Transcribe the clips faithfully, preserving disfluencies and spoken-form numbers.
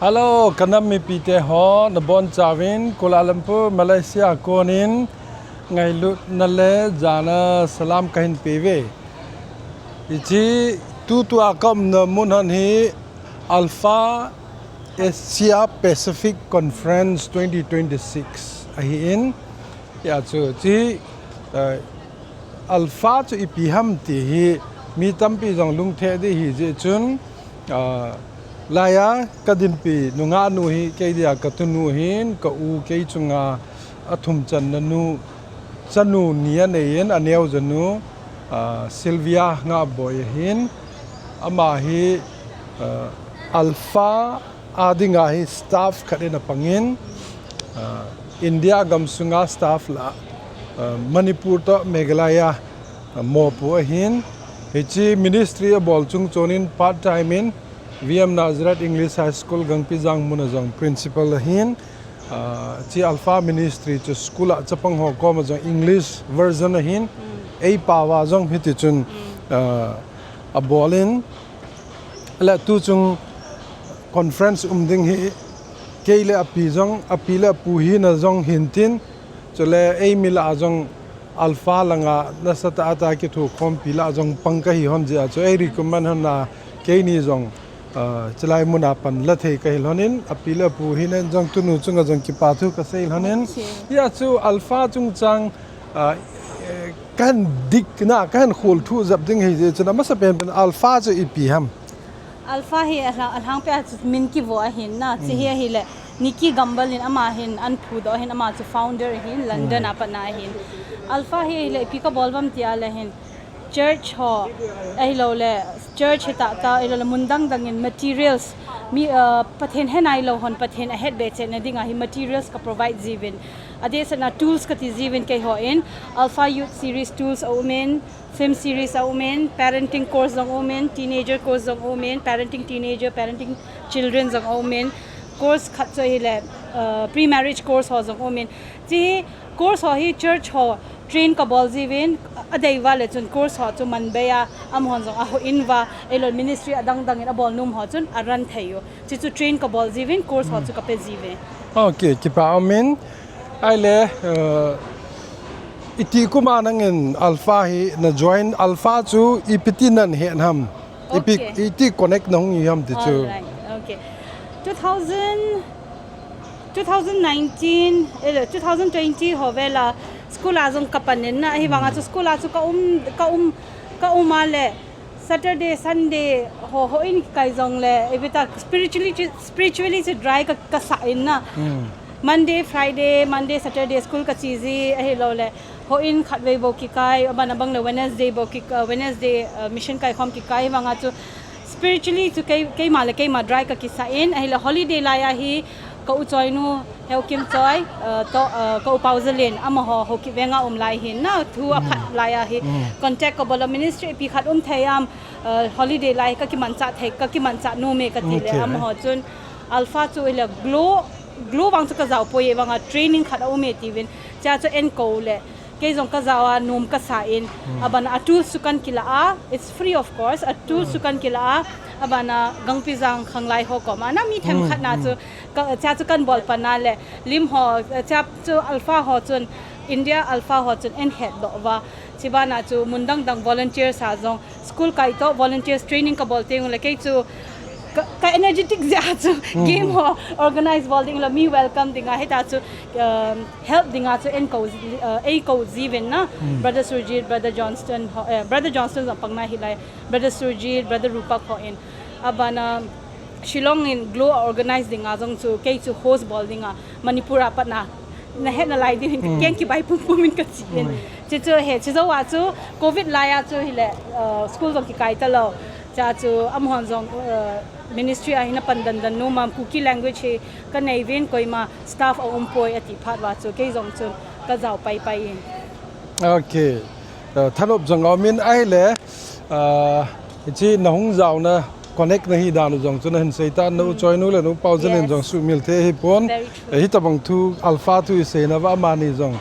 Hello, ka nam mipite ho, nabonchauvin Kuala Lumpur, Malaysia konin ngailutna le jana salam kahin peuve. Hiche tutua ka umna mun hon hi Alpha Asia Pacific Conference twenty twenty-six ahin. Hia chu, hiche, eh, Alpha chu ipi ham ti hi mi tampi jong lungthim ding ahi jeh chun, ah, laiya ka dinpi nungah nu hi kei dia ka tunu ahin, ka u kei chunga athum channa nu, chanu ni anei in, aneo janu, ah, Sylvia Ngahboi ahin, ama hi, ah, Alpha a dinga hi staff khat in apangin, ah, India gamsunga staff lah, ah, Manipur toh Meghalaya, ah, mopo ahin. Hiche ministry abol chungchon in part time in V M Nazareth English High School Gangpijang mun a jong principal ahin. Ah, hiche Alpha Ministry chu school a chapang ho koma jong English version ahin. Ei pao a jong hiti chun, ah, abol in. Le tuchung conference um ding hi, kei le api jong, api le apu hina jong hintin, chule eimi lah a jong Alpha langa nasatah a kithokhompi lah a jong pang kahi hon jeh a chu ei recommend hon a, keini jong, ah, chulai mun a pan la thei kahi lhon in, api le apu hina jong tunu chunga jong kipa thu kasei lhon in. Hia chu Alpha chungchang, ah, eh, kahin dik na, kahin khol thu jep ding ahi jeh chun, amasapen pen Alpha chu ipi ham? Alpha hi alhang, alhangpi a chu min kivo ahin na, hiche hi ahile, Nicky Gumbel in ama hin ahin phudoh ahin, ama chu founder ahin, London a pat na ahin. Alpha hi ahile, ipi kabol uvem ti a le hin, church ho, ahilouleh, church hi tahtah, ahilouleh, mun dang dang in materials, mi, uh, Pathen he nailou hon, Pathen ahet behseh na dinga hi materials ka provide jiuvin. Adeh sehna tools kati jiuvin keiho in, Alpha Youth Series tools aum in, film series aum in, parenting course jong aum in, teenager course jong aum in, parenting teenager, parenting children jong aum in, course khat chu ahile, uh, pre-marriage course ho jong aum in. Hiche course ho hi church ho train kabol jiuvin, adei uva le chun course ho chu manbei a, amahon jong ahoh in uva, ahilouleh ministry adang dang in abol nom ho chun a run thei u. Hiche chu train kabol jiuvin, course ho chu kape jiuve. Ok, kipa um in. Ahile, uh, iti kum a nangin Alpha hi na join, Alpha chu ipi ti nahet ham? Ipi, iti connect nahung hi ham ti chu. Alright, ok. Two thousand, two thousand nineteen, eh, two thousand twenty ho vel a school a jong kapan in na, ahivang a chu school a chu ka um, ka um, ka um a le, Saturday, Sunday, ho, houin kikai jong le, ipi ta spiritually, spiritually chu dry ka, kasah in na. Monday, Friday, Monday, Saturday school kache ji, ahilouleh, houin khatvei bou kikai, aban abang le Wednesday bou ki, uh, Wednesday, uh, mission kaikhom kikai, ahivang a chu spiritually chu kei, keima le keima dry kakisah in, ahile holiday lai a hi, ka u Choinu, Heukim Choi, uh, toh, uh, ka u Paozalin, amaho Haokip veng a um lai hin na, thu aphat lai a hi, contact kabol a ministry ipi khat um thei am, uh, holiday lai kakimanchah thei, kakimanchah nom e kati le, amaho chun Alpha chu ahile Glow, Glow vang chu kajao poi e, vang a training khat aum e tiuvin, hichea chu eikou le, kei jong kajao a nom kasah in, aban a tools chu kahin kilah a, it's free of course, a tools chu kahin kilah a, aban a Gangpijang khanglai ho koma na mi themkhat na chu, ka, hichea chu kahin bol pan a le, lim ho, hichea chu Alpha ho chun, India Alpha ho chun eihetdoh uva, hiche ban a chu mun dang dang volunteers a jong, school kai toh volunteers training kabol teng ule kei chu ka, ka energetic jeh a chu game ho organize bol ding le mi welcome ding a hita chu, um, help ding a chu eikou, uh, eikou jiuvin na, Brother Surjit, Brother Johnston ho, eh, Brother Johnston jong pang na hilai, Brother Surjit, Brother Rupak ho in, aban a Shillong in Glow a organize ding a jong chu kei chu host bol ding a Manipur a pat na nahet nalai diu hin kakeng kibai pumpum in kache in. Hiche chu he, hiche jou a chu covid lai a chu hile, uh, school jong kikai talou. Hichea chu amahon jong, uh, ministry a hin apan dandan nom am, Kuki language hi kanei uvin koima staff aum poi ati phat uva chu kei jong chun kajao paipai in. Ok. Uh, thanop jong aum in ahile, uh, hiche nahung jaona connect nahi dan u jong chu nahin sei tan, na u Choinu le na u Paozalin jong sumil thei ahipon. Very true. Eh, hitobang thu, Alpha thu isei nauva amani jong,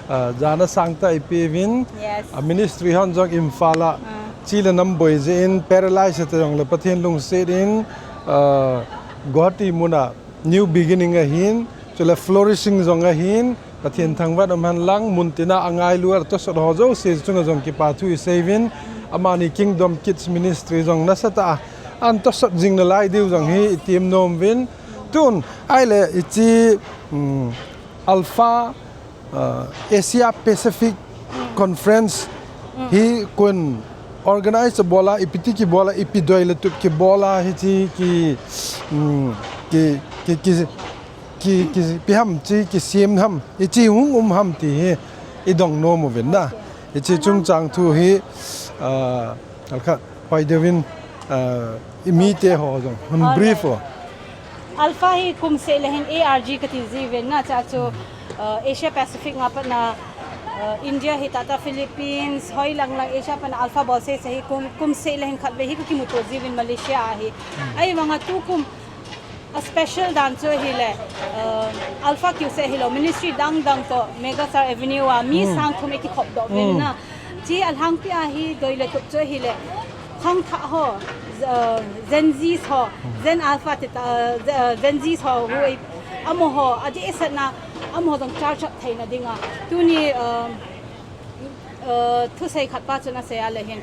ah, jana sangtah ipeuvin. Yes. Ah, ministry hon jong Imphal a, ah, chi le nam boi jeh in, paralyze hita jong le Pathen lungset in, ah, Guwahati muna new beginning ahin, chule flourishing jong ahin, Pathen thangvah um hen lang, mun tina angailu a tosot ho jouse chunga jong kipa thu isei uvin, amani Kingdom Kids Ministry jong nasatah a ana tosot jing nalai diu jong hi itim nom uvin, tun, ahile hiche, um, Alpha, uh, Asia Pacific Conference hi kon organize bol a, ipi ti kibol a, ipi doi le tup kibol a, hiche ki, um, ki, ki, ki, ki, ki, ipi ham, hiche kisem ham, hiche hung um ham ti hi idong nom uvin na. Hiche chungchang thu hi, uh, alkhat, hoi deuvin, uh, imite ho jong, hun brief o. Alpha hi kum seh le hin A R G kati jiuvin na, chua chu, uh, Asia Pacific nga patna, uh, India hi tata Philippines, hoi lang lang Asia patna Alpha bol seh seh hi kum, kum seh le hin khatvei hi kakimuto jiuvin Malaysia a hi. Ahivanga tukum a special dan chu ahile, uh, Alpha kiu seh hilou, ministry dang dang toh Megastar Avenue a mi sang thum ikikhop doh uvin na. Hiche alhangpi a hi doi le tup chu ahile, khangthah ho, uh, Gen Z ho, Gen Alpha ti ta, uh, Gen Z ho, hu ei, amaho, adeh sehna, amaho jong charge up theina dinga. Tuni, uh, uh, thusei khat pa chun asei a le hin,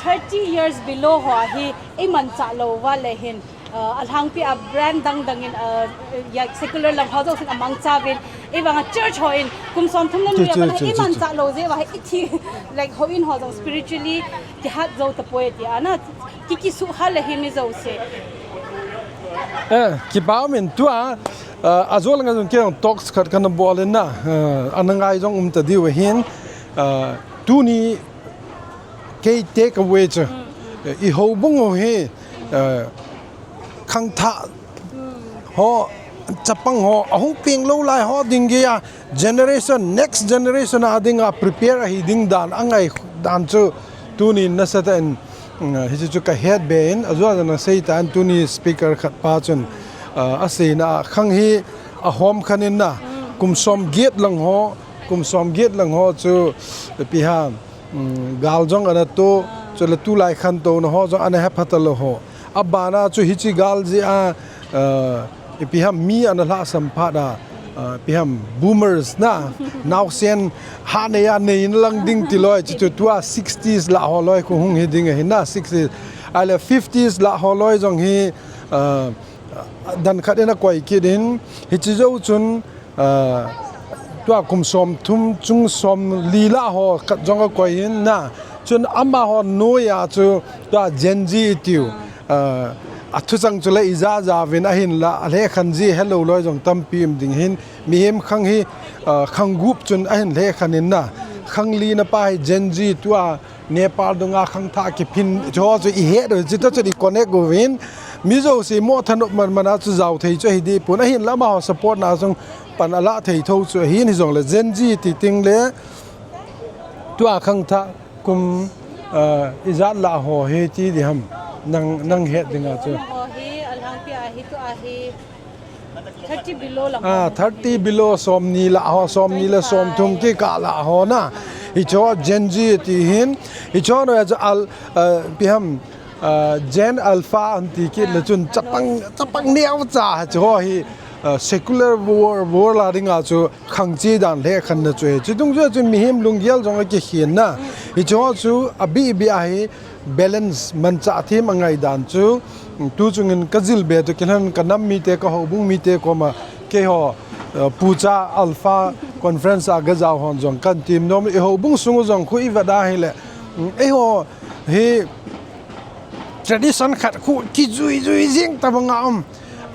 thirty years below ho hi imanchah lou uva le hin, uh, alhangpi a brand dang dang in, uh, ya secular lang ho jousen amangcha uvin, ahivanga church ho in kum somthum le ni a pat a hi imanchah lou jeh uva hi ithi, like, houin ho jong spiritually kihat jou tapoi tia na, ki, kisuhhal le hin mi jouse. Eh, kipa um in tua, uh, ajo langa jong kei jong talks khat kana bol in na, uh, ana ngai jong um ta diu ahin, uh, tuni kei take away chu, uh, i houbung u hi, uh, khangthah ho, chapang ho, ahung peng lou lai ho ding geiya, generation, next generation a dinga prepare ahi ding dan, angai dan chu, tuni nasatah in, mm, hiche chu kahet be in, ajo a jong asei tan tuni speaker khat pa chun, ah, aseina a khang hi ahom khan in na, kum som get lang ho, kum som get lang ho chu, ipi ham, mm, gal jong ana to, chule tulai khantouna ho jong ana hepha talou ho. Abana chu hiche gal jeh a, uh, ipi ham mi ana lhahsam phat a, uh, ipi ham boomers na, naosen ha nei a nei in lang ding ti loi, chu chu tua sixties lah ho loi khu hung hi ding ahi na, sixties. Ahile fifties lah ho loi jong hi, uh, dan khat in akoi kit in, hiche jou chun, ah, tua kum somthum chung somli lah ho khat jong akoi in na. Chun amaho noiya chu tua Gen Z itiu, ah, athuchang chu le ija ja uvin ahinla, alhekhan ji helou loi jong tampi um ding hin, mihem khang hi, ah, khang gup chun ahin lhekhan in na. Khang lina pa hi Gen Z tua Nepal dunga khangthah kiphin, chu ho chu ihet u, chutoh chu i connect uvin, mi jouse mo thanop man man a chu jao thei chu ahi deh pon, ahinla amaho support na jong pan alah thei tho chu ahin, hijongle Gen Z ti teng le tua khangthah kum, ah, ijat lah ho hi ti diham, nang, nang het dinga chu. Ho hi alhangpi a hi tua hi Thirty below lam. Ah, thirty below, somni lah ho, somni le somthum kikah lah ho na. Hicho Gen Z ti hin, hicho noiya chu al, ah, ipi ham, ah, Gen Alpha anti kit le chun chapang, chapang neocha hicho hi, ah, secular world, world a dinga chu khangchi dan lhekhan na chu hi. Chutung chu chun mihem lunggel jong akikhen na. Hicho chu abih bih a hi, balance manchah them angai dan chu, tu chungin kajil be toh kilhon kanam mite, kahoubung mite koma keiho, eh, Pucha Alpha Conference a gajao hon jong kahin temnom, i houbung sung u jong khu ivet a hile, eiho hi tradition khat khu kijui jui jing tabang a um.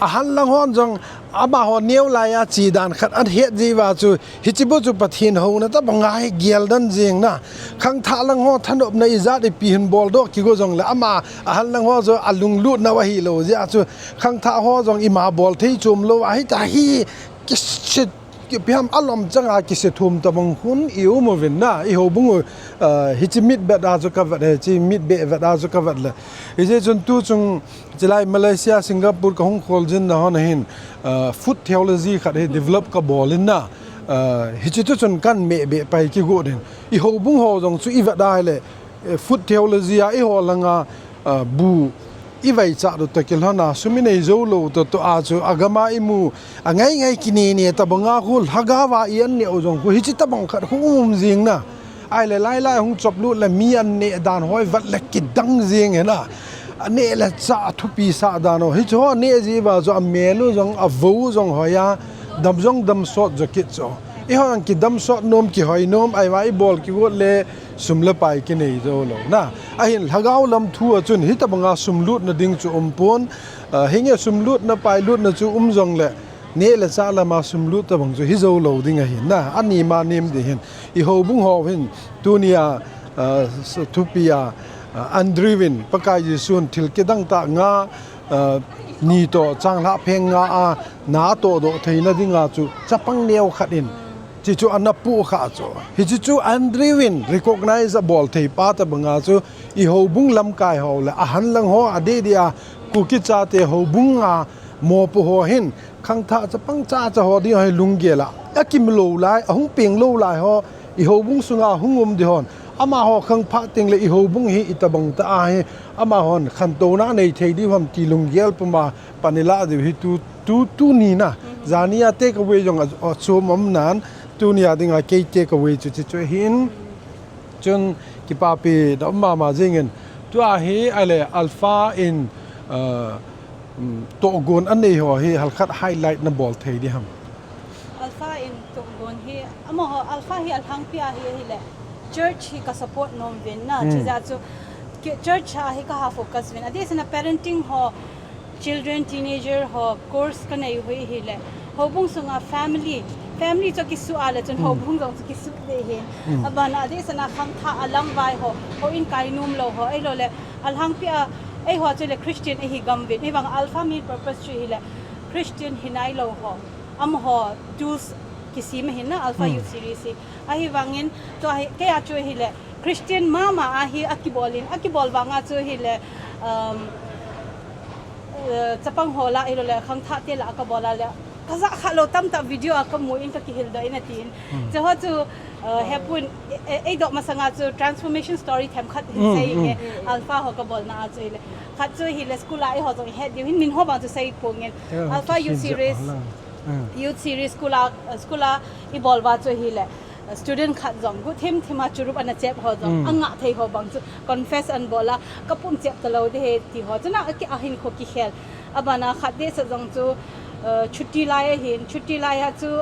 Ahal lang hon jong amaho neo laiya chi dan khat ahet jiuva chu, hichi bou chu Pathen houna tabang a hi geldan jing na. Khangthah lang ho thanopna ijat ipi hin boldoh kigo jongle ama ahal lang ho chu alunglut nau ahilou jeh a chu khangthah ho jong ima bol thei chom lou ahi ta hi, kisit, ipi ham alom chang a kisithum tabang hun i um uvin na, i houbung u, ah, hichi mitbet a chu kavet, hichi mitbeh vet a chu kavet le. Hijeh chun tu chung chilai Malaysia, Singapore kahung kholjin na hon ahin, ah, food theology khat hi develop kabol in na, ah, hichi tu chun kahin mehbeh pai kigo din. I houbung ho jong chu ivet a hile, eh, food theology a eiho langa, ah, bu, i vaicha do ta kilhona, sum i nei jou lou ta to a chu, a gam a i mu, a ngai ngai kine ne ta banga khu, lhagao va i an ne u jong khu, hichi ta bang khat khu um jing na. Ai le lai lai hung chop lut le mi an ne dan hoi vat le kidang jing he na. A ne le cha a thupi sa dan o. Hichu ho ne ji va chu a mel u jong, a vo u jong hoi a, dam jong dam sot jo kit chu. I hon kidam sot nom, kihoi nom, ai va i bol kigot le sum le pai kinei jou lou na. Ahin lhagao lam thu a chun, hita banga sum lutna ding chu um pon, ah, hinge sum lutna, pai lutna chu um jong le, ne le cha lama sum lut ta bang chu hi jou lou ding ahin na. Ani ma nem ding hin. I houbung ho hin, tunia, ah, s-, thupi a, ah, Andrew in, Pakai Jesu'n thil kidang tah nga, ah, ni to changlhah pheng nga a, na todoh theina dinga chu chapang neo khat in, chi chu ana pu kha chu. Hichi chu Andrew in recognize a bol thei pa ta banga chu i houbung lamkai ho le a hanlang ho a dei dei a Kuki chate houbung a mopo ho hin khangthah chapang cha cha ho ding hi lunggel a. A kim lou lai, a hung peng lou lai ho, i houbung sunga hung um ding hon. Amaho khangphah teng le i houbung hi i ta bang ta a hi. Amahon khantouna nei thei ding ham ti lunggel puma pan i la ding hi tu, tu, tuni na. Jani a take away jong a, a chom um nan, tunia dinga kei take away chu chi chu hin. Chun kipapi da um mama jingin. Tua hi ai le Alpha in, uh, um, tohgon a nei ho hi halkhat highlight na bol thei ding ham. Alpha in tohgon hi, amaho, Alpha hi alhangpi a hi, hi le church hi ka support nom vin na, Hmm. chi ja chu ki-, church a hi ka ha focus vin. A dei sena parenting ho, children, teenager ho, course ka nei hui hi le. Houbung sunga family, family chu kisu a le chun Hmm. houbung jong chu kisu de hin. Hmm. A bana a dei sena khangthah a lamvai ho, ho in kai nom lou ho, ei lo le, alhangpi a, ei ho chu le Christian ei hi gam vin. Ei vang Alpha main purpose chu hi le, Christian hi nai lou ho. Amaho tools kisem ahin na Alpha Hmm. Youth Series hi. Ahivangin, tua hi, kei a chu hi le, Christian mama a hi a kibol in, a kibol vanga chu hi le, um, eh, chapang ho la, i lo le, khangthah te la, a ka bol a le, ka ja kha lou tam ta video a ka mu in ka kihil doh in a tin. Hmm. Chu ho chu, eh, hepun, eh, eh, ei doh masanga chu transformation story them khat hin Hmm, sei hmm. nge, Alpha ho ka bol na a chu hi le. Khat chu hi le, school a ei ho jong i het diu hin min ho bang chu sei pong in. Eh, Alpha Youth Series. Hmm. Youth Series school a, school a i bol va chu hi le, student khat jong gut thim thim a churup ana chep ho jong, Hmm. a ngah thei ho bang chu confess an bol a, ka pum chep ta lou de he ti ho. Chu na a ki a hin kho kikhel. A bana khat de sa jong chu, uh, chutti lai a hin, chutti lai a chu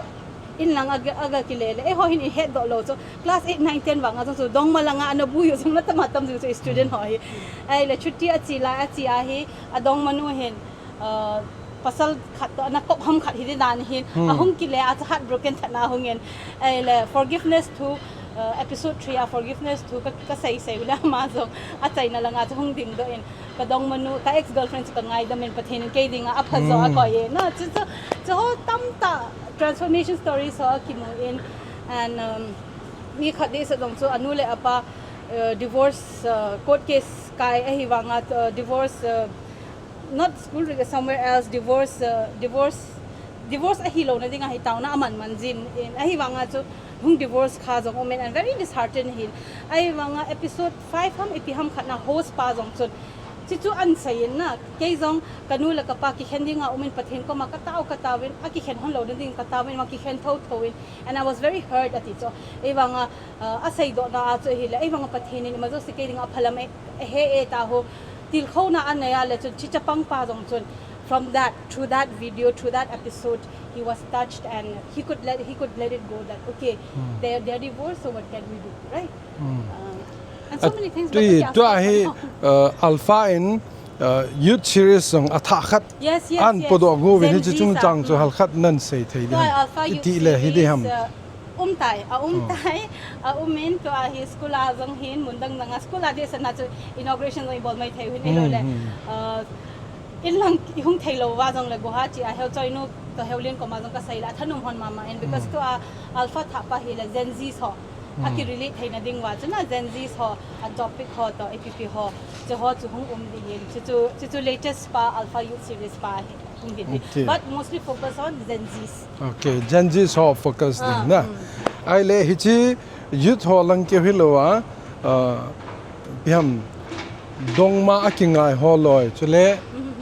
in lang a ga, a ga kile le. Ei ho hin i het doh lou chu. Class eight, nine, ten vang a jong chu dongma lang a ana bu yu jong na tam a tam jing chu student ho hi. Ai le chutti a chi lai a chi a hi, a dongma nu hin, uh, pasal khat to, ana kop ham khat hi di dan hin, Hmm. a hung kile a cha heartbroken that na hung in. Ai le forgiveness to, uh, episode three a forgiveness to ka, ka sei sei u le ama jong a chaina lang a cha hung ding doh in. Ka dongma nu, ka ex-girlfriend chu ka ngaidam in Pathen in kei dinga a pha jo a Hmm. koi e. Na, chu, chu, chu ho tam ta transformation stories ho a kimu in. And, um, mi khat de sa jong chu a nu le a pa, uh, divorce, uh, court case kai ahivanga, uh, divorce, uh, not school ri somewhere else, divorce, uh, divorce, divorce ahi lou na dinga hi tauna a man man jin in ahivanga chu hung divorce kha jong um in and very disheartened hin. Ahivanga episode five ham, ipi ham khat na host pa jong chun. Chi chu an sei in na, kei jong ka nu le ka pa kikhen dinga um in Pathen koma ka tao, ka tao in, a kikhen hon lou na ding ka tao in, ma kikhen tho tho in, and I was very hurt ati chu. Ahivanga, uh, a sei doh na a chu hi le, ahivanga Pathen in ima jo si kei dinga phalam e, he e ta ho, tilkhou na a nei a le chun, chi chapang pa jong chun, from that, through that video, through that episode, he was touched and he could let, he could let it go that, okay, Hmm. they're, they're divorced, so what can we do, right? Hmm. Um, and so many things, but Tui, okay, I'll tua stop hi, for now. Uh, Alpha in, uh, Youth Series jong a thah khat Yes, yes, an yes. Podoh go vin Gen hi chi Z chung sa, chang chu hmm. Halkhat nan sei thei Tua ding. Alpha Youth Iti le hi di Series, ham. Uh, um tai, a um Oh. tai, a um in tua hi school a jong hin, mun dang dang a school a di sa na chu inauguration jong i bol mai thei hin i lo Hmm, le. hmm. Uh, in lang i hung thei lou va jong le Guwahati a Heuchoi nu to Heulin koma jong ka sei la thanum hon mama in because Hmm. tua Alpha thah pa hi le Gen Z ho. A Hmm. ki relate theina ding va chu na Gen Z ho, a topic ho to A P P ho, chu ho chu hung um ding in, chu chu, chu chu latest pa Alpha Youth Series pa hi hung ding hi. Okay. But mostly focus on Gen Zs. Okay, Gen Z ho focus Ah, ding na. Hmm. Ai le hi chi youth ho lang keu hi lou a, uh, ipi ham Dongma a kingai ho loi, chule,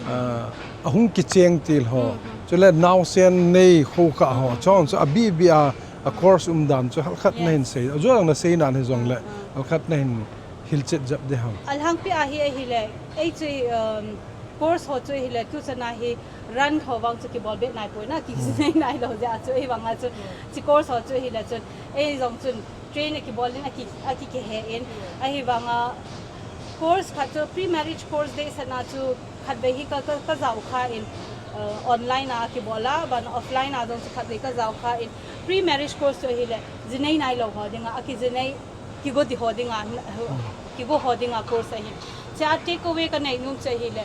ah, a hung kicheng til ho, chule naosen nei khokha ho, chong chu a bibia, a course umdan chu halkhat na hin sei, a juang na sei nan hi jong le, halkhat na hin hilchet jap de ham. Alhangpi a hi ahile, ei chu, um, course ho chu ahile, tu chana hi run ho vang chu kibol bet nai poi na, ki nei nai lo ja chu, ei vang a chu, chi course ho chu ahile chun, ei jong chun, train a kibol in a ki, a ki, kihe in. Ahivanga course khat chu pre-marriage course dei sana chu khatvei hi ka, ka, ka jao kha in, uh, online a kibol a, ban offline a jong chu khatvei ka jao kha in. Pre-marriage course chu ahile, jinei nai lo ho dinga, a kijinei, kigo di ho dinga, kigo ho dinga course ahi. Cha take away ka nei nom chu ahile,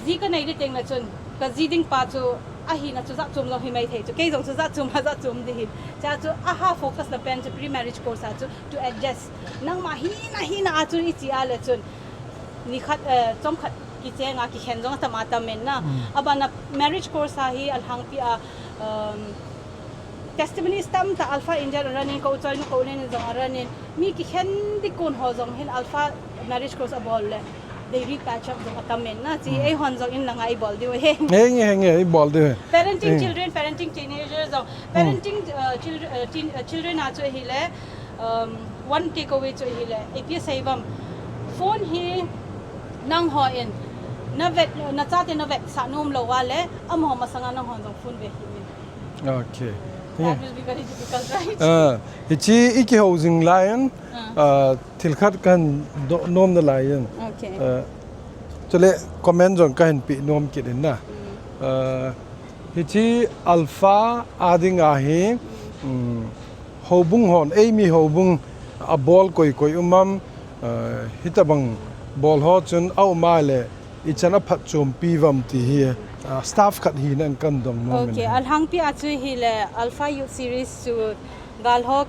ji ka nei di teng le chun, ka ji ding pa chu, ahina chu jat chom jong hi mai thei chu, kei jong chu jat chom, a jat chom di hin. Cha chu, aha focus na pen chu pre-marriage course a chu, to adjust. Nangma hina, hina a chu i chi a le chun, ni khat, eh, chom khat kicheng a, kikhen jong atam atam in na. Abana marriage course a hi alhangpi a, um, testimonies tamtah Alpha India a run in, ka u Choinu, ka u Len in jong a run in, mi kikhen di kon ho jong hin Alpha marriage course a bol le, they repatch up jong atam in na, chi ei hon jong in langa i bol diu he. Henge, henge, i bol diu he. Parenting children, parenting teenagers jong, parenting, uh, children, uh, teen, uh, children a chu ahile, um, one takeaway chu ahile, A P S A bam, phone hi nang ho in, na vet, na chate na vetsah nom lo a le, amaho masanga nang hon jong phone ve hi min. Okay. That will be very difficult, right? Ah, hichi i kiho jing lai in, ah, thil khat kan do nom na lai in. Okay. Ah, chule comment jong ka hin pe nom kit in na. Ah, hichi Alpha a ding ahi, um, houbung hon, ei mi houbung a bol koi koi um am, ah, hitabang bol ho chun a um a le, ichan a phatchompi vam ti hi, ah, staff khat hina in kan dong nom in. Okay, alhangpi a chu hile Alpha Youth Series chu gal ho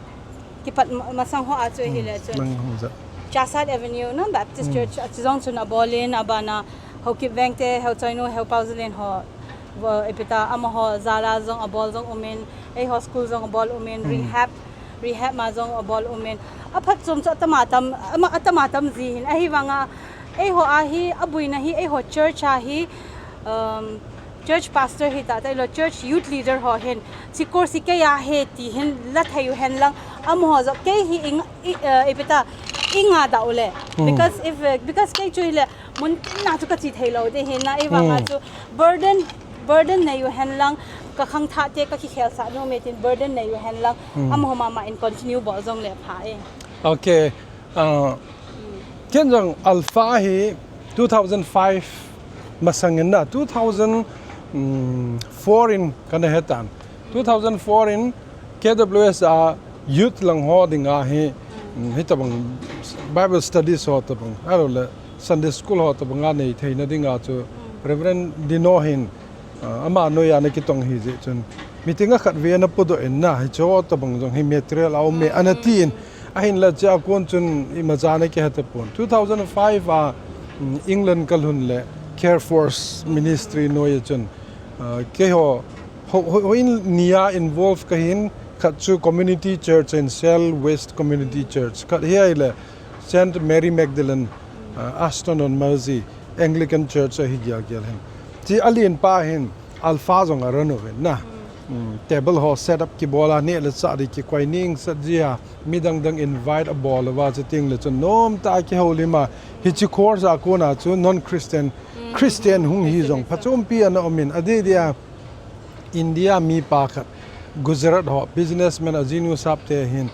kipat ma-, masang ho a chu hile chun. Nang hung ja. Chahsat Avenue na Baptist Church a chu jong chun a bol in, abana Haokip Veng te, Heo Choinu, Heo Paojilen ho, vo, ipi ta, amaho jal a jong a bol jong um in, eiho school jong a bol um in, rehab, rehab ma jong a bol um in. A phatchom chu atam atam, ama, atam atam ji hin. Ahivanga, eiho a hi, a boina hi, eiho church a hi, um, church pastor hita, tailo church youth leader ho hin, chi course hi kei a he ti hin la thei u hen lang, amaho jong kei hi ing, i, uh, ipi ta, i nga da u le. Because if, uh, because kei chu hile, mun tin na chu ka chi thei lo de hin na, ahivanga chu burden, burden nei u hen lang, ka khangthah te ka kikhel sah nom e tin burden nei u hen lang, amaho mama in continue bol jong le pha e. Okay. Ah, ken jong Alpha hi two thousand five masang in na, two thousand four in kana he tan. Two thousand four in K W S a youth lang ho ding ahi, mm, hitabang Bible studies ho tabang, ahilou le Sunday school ho tabang a nei theina ding a chu Reverend Dino hin, ah, ama noiya ana kitong hi jeh chun, meeting a khat ve ana podoh in na, hiche ho tabang jong hi material a um e ana ti in, ahinla chea kon chun imacha ana kihe tapon. Two thousand five a, mm, England ka lhun le Care Force Ministry noiya chun, ah, keiho, ho, ho, houin ni a involve kahin, khat chu Community Church in Sale West Community Church, khat hi ahile Saint Mary Magdalene, ah, Ashton on Mersey, Anglican Church ahi gel gel hin. Chi alen pa hin Alpha jong a run uvin na. Mm, table ho set up kibol a, neh le chah di kikoi ning sat ji a, midang dang invite abol uva, chuteng le chun nomtah a kihoulim a, hiche course a kon a chu non-Christian, Christian hung hi jong phachompi ana um in, adeh deh a India mipa khat, Gujarat ho, businessman a jinu sap te hin,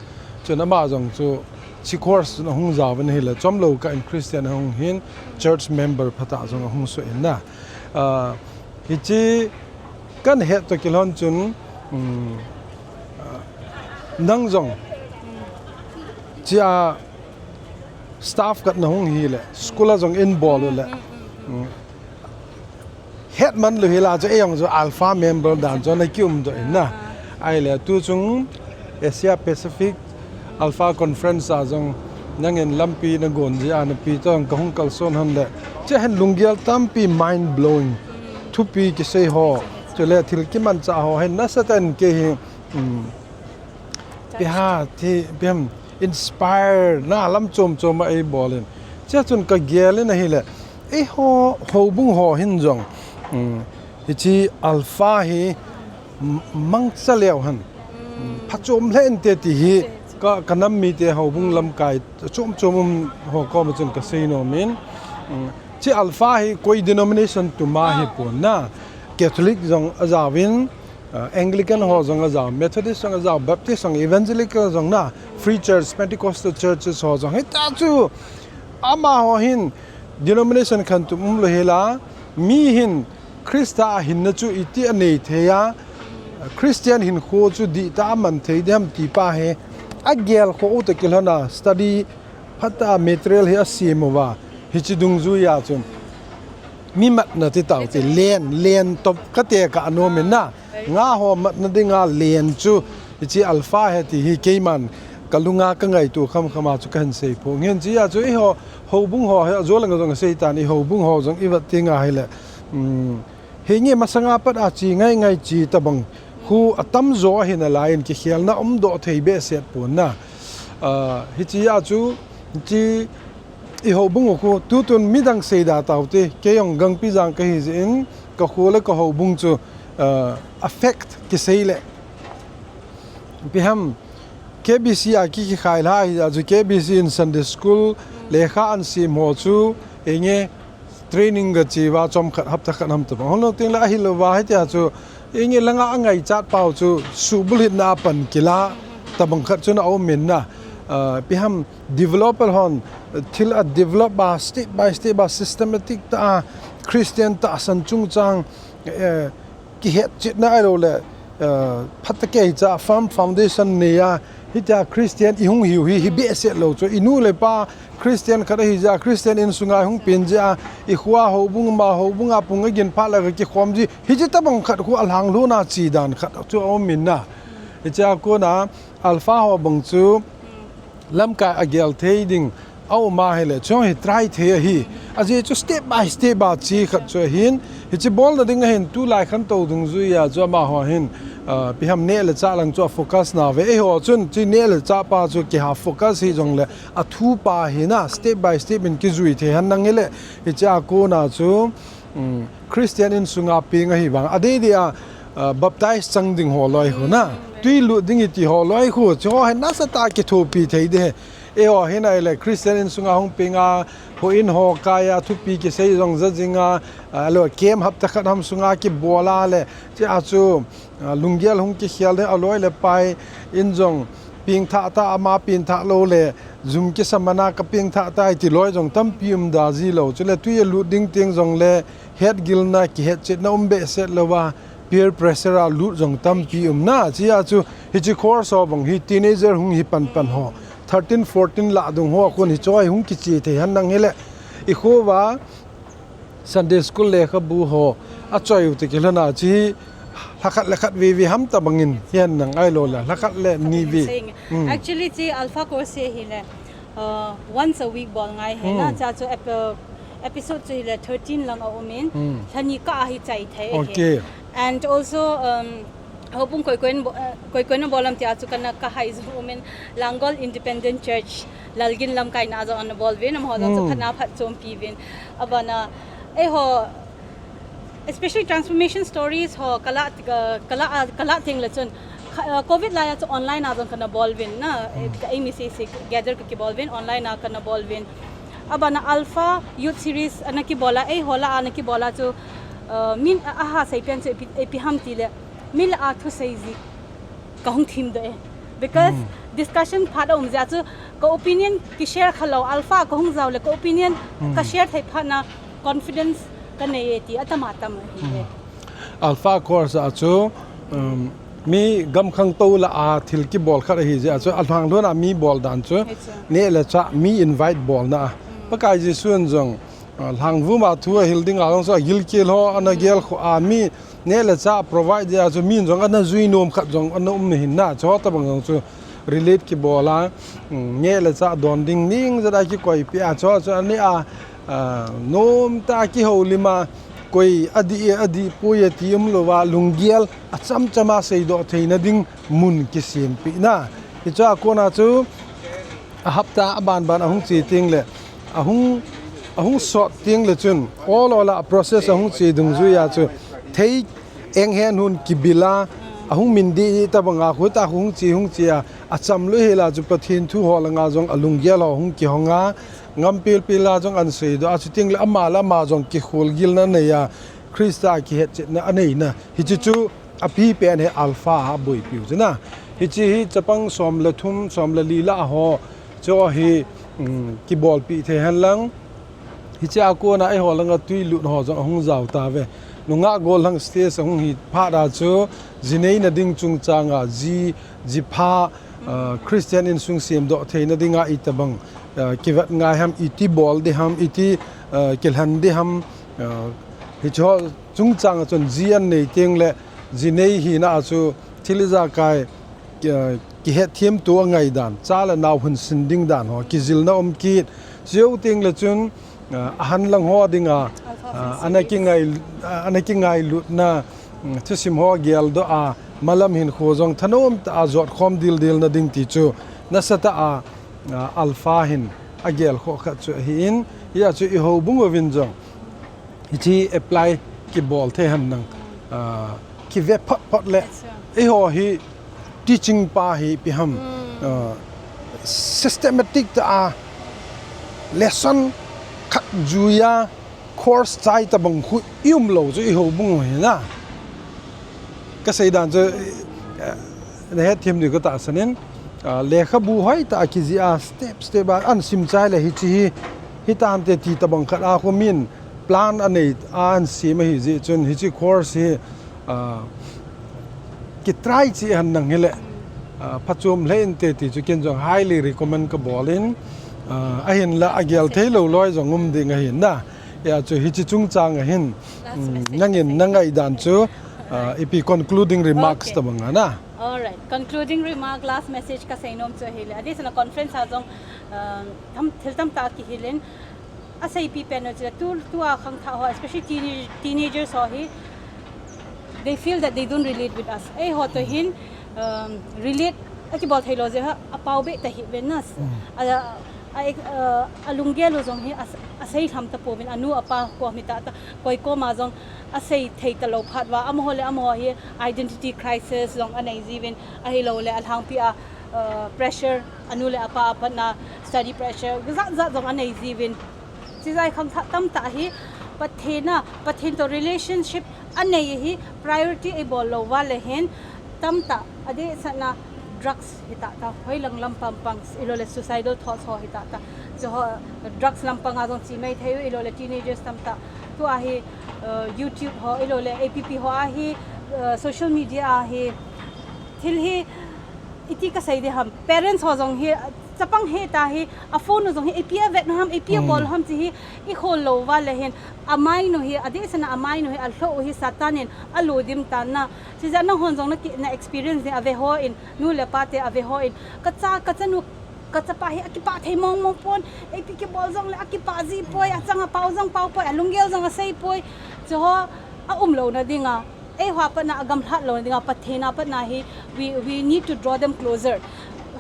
chun ama jong chu chi course chun ahung jaovin ahile, chomlou kah in Christian ahung hin, church member phatah jong ahung soh in na. Ah, hiche kan het toh kilhon chun, um, ah, nang jong, chia staff khat na hung hile, school a jong in bol u le. Um, het man lou hila chu, ei jong chu Alpha member dan chu ana kium doh in na. Ahile tu chung Asia Pacific Alpha Conference a jong nangin lampi na gon jeh a napi toh jong kahung kalson hon le. Chia hin lunggel tampi mind blowing thupi kisei ho, chule thil kimanchah ho hin nasatah in kei hi, um, Ipi ham ti, ipi ham inspire na lam chom chom a eibol in. Chea chun ka gel in ahile, eiho houbung ho hin jong, um, hiche Alpha hi, m-, mangcha leu hen. Um, phachom lheh inte ti hi ka, ka nam mite houbung lamkai chom chom um ho koma chun ka sei nom in. Um, hiche Alpha hi koi denomination tuma hi pon na. Catholic jong ajaovin, uh, Anglican ho jong ajao, Methodist jong ajao, Baptist jong, Evangelical jong na, Free Church, Pentecostal churches ho jong. Hitia chu amaho hin denomination khantoh umlou hela, mi hin Christa a hinna chu iti anei thei a, Christian hinkho chu dihtah a man thei diham ti pa hi agel khoh u toh kilhon a study phatah a material hi asem uva, hiche dungjuia chun mi matna ti taute, len, len toh ka tekah nom in na. Nga ho matna dinga len chu hiche Alpha hi ti hi keiman ka lunga ka ngaito khamkham a chu kahin sei phoh in. Hichea chu eiho houbung ho hi ajo langa jong asei tan, i houbung ho jong i vet teng ahile, um, henge masanga pat a che ngai ngai che tabang khu atamjo ahi nalai in, kikhelna umdoh thei behseh pon na. Ah, hichea chu, hiche i houbung u khu, tutun midang seida taute, kei jong Gangpijang kahi jeh in, ka kho le ka houbung chu, ah, affect kisei le, ipi ham, K B C a ki, kikhai lha hijeh a chu K B C in Sunday school lekha ahin sem ho chu, henge, training ga che uva chomkhat hapta khat ham tabang hung lou teng le ahilouva hitia chu, henge, langa angaichat pau chu suhbulhitna a pan kila tabang khat chun aum in na. Ah, ipi ham, developer hon thil a develop a, step by step a, systematic tah a, Christian tahsan chungchang, eh, kihetchetna ahilou le, eh, phatah a kicha firm foundation nei a, hitia Christian i hung hiu hi, hi behseh lou chu, i nu le pa Christian khat ahi jeh a, Christian insunga i hung pen jeh a, i kho a houbung ma, houbung a pung agin phat le ka kikhom ji, hiche tabang khat khu alhanglhun a che dan khat chu aum in na. Hichea kona Alpha ho bang chu lamkai agel thei ding aum ahile, chuong hi try thei ahi. Ajeh chu step by step a che khat chu ahin, hiche bolna ding ahin, tulai khantou dungjuia chu amaho hin, ah, ipi ham, neh le chah lang chu a focus nauve. Eiho chun hiche neh le chah pa chu kiha focus hijongle, athu pa hi na, step by step in kijui thei hen nang hile, hichea kona chu, um, Christian insunga peng ahi vang, adei dei a, ah, baptize chang ding ho loi khu na, tui lut ding iti ho loi khu, chuho hi nasatah a kithopi thei ding. Eiho hin ahile Christian insunga hung peng a, houin ho kai a, thupi kisei jong ja jing a, ah, lo camp hapta khat ham sunga kibol a le, hichea chu, ah, lunggel hung kikhel ding, aloi le pai in jong pengthah ta, ama pengthah lou le, jum kisa man a ka pengthah tai ti loi jong tampi um da ji lou. Chule tui a lut ding teng jongle, hetgilna, kihetchetna um behseh louva, peer pressure a lut jong tampi um na. Hichea chu, hiche course ho bang hi teenager hung hi panpan ho, thirteen, fourteen lah dung ho a kon hiche hi hung kiche thei hen nang hile, i kho uva Sunday school lekhabu ho achoi u toh kilhon a, hiche hi lhakhat le khat veve ham tabang in hi hen nang, ahilou le lhakhat le ni ve. Saying, actually, hiche Alpha course hi ahile, uh, once a week bol ngai ahi na, hichea chu ep-, uh, episode chu ahile thirteen lang aum in, lhani kah a hi chai thei ahi. And also, um, houbung koi koi in bo-, uh, koi koi in abol am tia chu kana kahai jong um in, Langol Independent Church, Lalgin lamkaina a jong ana bol uvin, amaho jong chu khat na phatchompi uvin. Abana, eiho, especially transformation stories ho kala, ka, kala, kala teng le chun, kha-, uh, covid lai a chu online a jong kana bol uvin na, eh, ka eimi sese gather kakibol uvin, online a kana bol uvin. Abana Alpha Youth Series ana kibol a, eiho lah a ana kibol a chu, uh, min a, aha seipen chu ipi, ipi ham tile, mi lah a thusei ji kahung themdoh e. Because discussion phat aum jeh a chu ka opinion kishare khalou, Alpha kahung jao le ka opinion kashare thei phat na confidence kanei e ti atam atam ahi e. Alpha course a chu, um, mi gamkhangtou lah a thil kibol khat ahi jeh a chu alhanglhun a mi bol dan chu, neh le chah mi invite bolna a. Pakai Jesu in jong, ah, lhangvum a thu ahil ding a jong chu agilkel ho ana gel khu a, mi neh le chah provide jeh a chu min jong ana jui nom khat jong ana um ahin na, chuho tabang jong chu relief kibol a, um, neh le chah don ding ning jat a kikoipi a, chuho chu aneh a, ah, nomtah a kihoulim a, koi adih e, adihpoi e ti umlouva, lunggel achamcham a seidoh theina ding mun kisempeh na. Hichea kona chu, a hapta abanban ahung che teng le, Ahung, ahung sot teng le chun, ol ol a process ahung che dungjuia chu, thei eng hen hun kibila, ahung min di tabanga, khuta hung che, hung che a, acham lou hela chu Pathen thu ho langa jong alunggel ho hung kihonga, ngam pilpil a jong ahin seidoh a, chuteng le ama le ama jong kikhol gilna neiya, Christa kihetchetna aneina. Hiche chu api pen hi Alpha a aboipiu chu na. Hiche hi chapang som le thum, som le li lah ho chu hi, um, kibolpi thei henlang. Hiche a kona eiho langa twilut ho jong ahung jao tauve. Nungah gollhang stage ahung hi phat a chu, ji neina ding chungchanga, ji, ji pha, uh, Christian insung semdoh theina dinga itobang, uh, kivet ngai ham, iti bol ding ham, iti, uh, kilhen ding ham, uh, hiche ho chungchanga chun ji anei teng le, ji nei hina a chu thil ijakai, uh, kihetthem tou angai dan, cha le nao hunsin ding dan ho, kijilna um kit, chujou teng le chun, uh, ahan lang ho dinga, uh, ana kingai, uh, ana kingailutna, um, thusim ho geldoh a, malam hinkho jong thanom tah a jotkhom dildel na ding ti chu, nasatah a, uh, Alpha hin agelkhoh khat chu ahin, hia chu i houbung uvin jong hiche apply kibol thei henlang, ah, kive phot phot le, eiho hi teaching pa hi ipi ham, ah, systematic tah a lesson khat juia course chai tabang khu i um lou chu i houbung u hi na. Kasei dan chu, eh, nahetthem diu katahsan in, ah, lekhabu hoitah a kijih a step step a ahin sim chai le hiche hi, hitante ti tabang khat a khu min plan anei a ahin sem ahi jeh chun hiche course hi, ah, kitry cheh henlang hile, ah, phachom lheh inte ti chu ken jong highly recommend kabol in, ah, ahinla agel thei lou loi jong um ding ahin na. Hia chu hiche chungchang ahin, um, nangin na ngaidan chu, ah, ipi concluding remarks tabang a na. Alright, concluding remark, last message kasei nom chu ahile, adeh sena conference a jong, ah, thil tamtah kihil in, aseipi pen u chu tu, tua khangthah ho, especially teenage-, teenagers ho hi, they feel that they don't relate with us. Eiho toh hin, um, relate akibol thei lou jeh a, apao beh tahih ven na. A, a, a, alunggel u jong hi a, asei lham tapouvin, anu apa kom hitah tah, koi koma jong asei thei talou phat uva, amaho le amaho hi identity crisis jong anei jiuvin, ahilouleh alhangpi a, uh, pressure, anu le apa a patna study pressure jat jat jong anei jiuvin. Chijeh a khangthah tamtah hi Pathen a, Pathen toh relationship anei hi priority eibol lou uva le hin tamtah adeh sena drugs hitah tah, hoilang lampang pang, ahilouleh suicidal thoughts ho hitah tah. Chuho drugs lampang a jong chemai thei u, ahilouleh teenagers tamtah. Tua hi, uh, YouTube ho, ahilouleh A P P ho a hi, uh, social media a hi, thil hi iti kasei ding ham, parents ho jong hi, chapang hita hi, a phone u jong hi, ipi avet na ham, ipi abol ham ti hi, ikhol lou uva le hin, a mind u hi, adeh sena a mind u hi, alhoh u hi, Satan in alodim tan na. Chijeh a nanghon jong na ki, na experience ding ave hon, nu le pa te ave hon, kacha, kachanu, kachapa hi, akipah thei mong mong pon, ipi kibol jongle akipah ji poi, achang a pao jong pao poi, alunggel jong asei poi, chuho aum louna dinga. Eiho a patna agamlhat louna dinga, Pathen a patna hi, we, we need to draw them closer.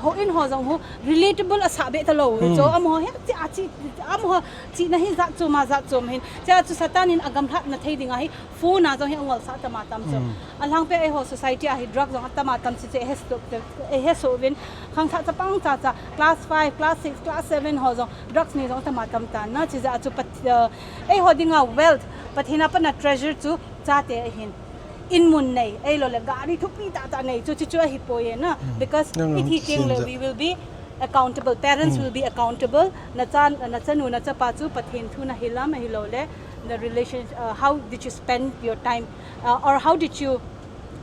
Houin ho jong hi relatable asah beh talou. Chu amaho hi, chi, a chi, amaho chihna hi jat chom a jat chom hin. Chua chu Satan in agamlhatna thei dinga hi, phone a jong hi angolsah tama tam chu. Alhangpi a eiho society a hi drug jong atama tam chu chu eihesoh, eihesoh uvin. Khangthah chapang cha cha, class five, class six, class seven ho jong, drugs nei jong atama tam tan na, chijeh a chu Pat-, uh, eiho dinga wealth, Pathen a patna treasure chu, chate ahin. In mun nei, ahilouleh gari thupi tah tah nei, chu, chu, chu ahipoi na. Because ithi teng le, we will be accountable, parents will be accountable. Nacha, nachanu, nachapa chu Pathen thu nahil am, ahilouleh, the relation, uh, how did you spend your time, uh, or how did you,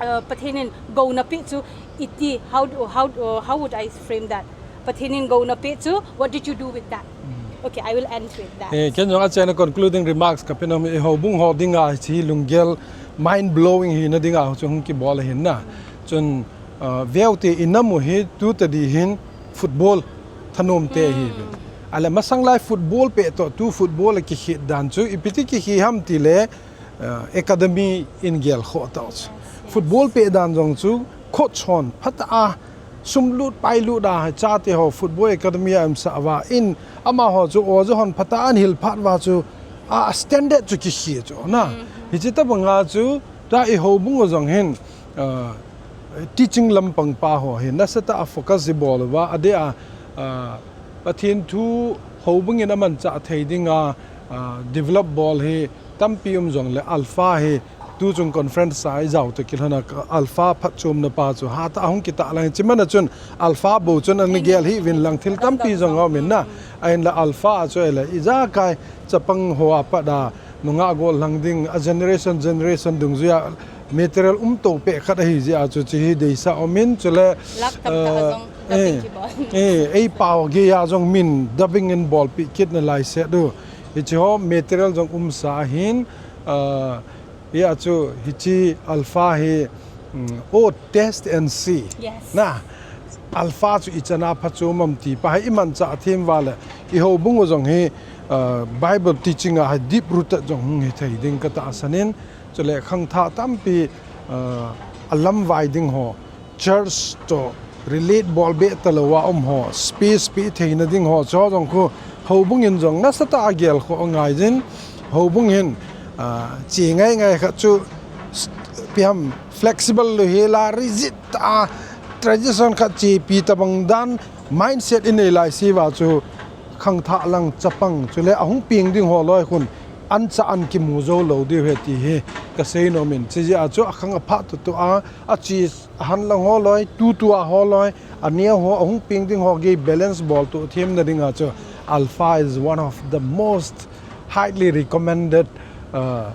uh, Pathen in gouna peh chu iti, how do, how, uh, how would I frame that? Pathen in gouna peh chu, what did you do with that? Okay, I will end with that. Eh, ken jong achaina concluding remarks kape nom, eiho bung ho dinga hiche lunggel mind blowing hina dinga chu hung kibol ahin na. Chun, uh, veute inam u hi tu tadi hin football thanom te ahi. Ale masang lai football peh toh tu football a kikhet dan chu ipi ti kikhe ham tile, uh, academy in gelkhoh tau chu. Football peh dan jong chu coach hon phatah a sum lut pai lut a, chate ho football academy a um sa va in, amaho chu o chu hon phata an hil phat va chu, a standard chu kihi chu na. Hichi ta banga chu, ta i houbung u jong hin, ah, teaching lampang pa ho hin, nasatah a focus i bol va, a de a, ah, Pathen thu houbung in aman cha thei ding a, ah, develop bol hi tampi um jong le Alpha hi tu chung conference a i jao to kilhona Alpha phatchomna pa chu hata ahung kitah lang chi mana chun Alpha bo chun an gel hi vin lang thil tampi jong a um in na. A in la Alpha a chu ele i ja kai chapang ho a pat a nunga gol lang ding a generation generation dungjuia material um to pe khat ahi jia chu chi hi deisa um in chule, eh, eh, ei pao ge ya jong min dubbing in bol pi kit na lai se du. Hichi ho material jong um sa hin, ah, ya chu hichi Alpha hi, mm, o test and see. Yes. Na, Alpha chu i chana pha chu mam ti pa hi i man cha thim va le i houbung u jong hi, ah, Bible teaching a hi deep rooted jong hung hi thei ding ka ta sanin chule khangthah tampi, ah, a lam vai ding ho church to relate bol be ta lo a um ho, space pe theina ding ho, chu jong khu houbung in jong nasatah a gel kho ngai jin, houbung hin, ah, chi ngai ngai khat chu s-, piam flexible lo hi la rigid a tradition khat chi pi ta bang dan mindset in ei lai si va chu khangthah lang chapang chule ahung ping ding ho loi khun an cha an kimu zo lo diu he ti hi ka sei nom in chi jia chu a khang a pha tu tu a, a chi a han lang ho loi, tu tu a ho loi, a nia ho, a hung ping ding ho gei balance bol tu thim na ding a chu Alpha is one of the most highly recommended, uh,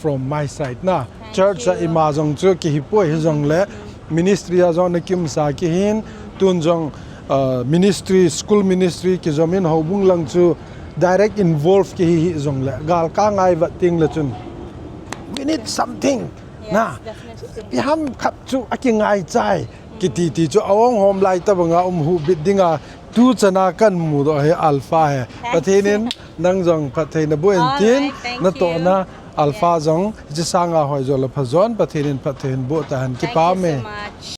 from my side na. Church a ima jong chu ki hi poi hi jong le ministry a jong na kim sa ki hin tun jong, uh, ministry, school ministry ki jom in houbung lang chu direct involve ki hi hi jong le gal ka ngai va ting le chun we need something na. Pi ham khat chu a ki ngai chai. Kiti ti chu a ong hom lai ta banga um hu bit dinga tu chana kan mu do he Alpha he. Pathen in nang jong phatthei na bu en tin na to na Alpha jong chi sanga hoi jo la pha jon Pathen in phatthei in bu ta han ki pa me.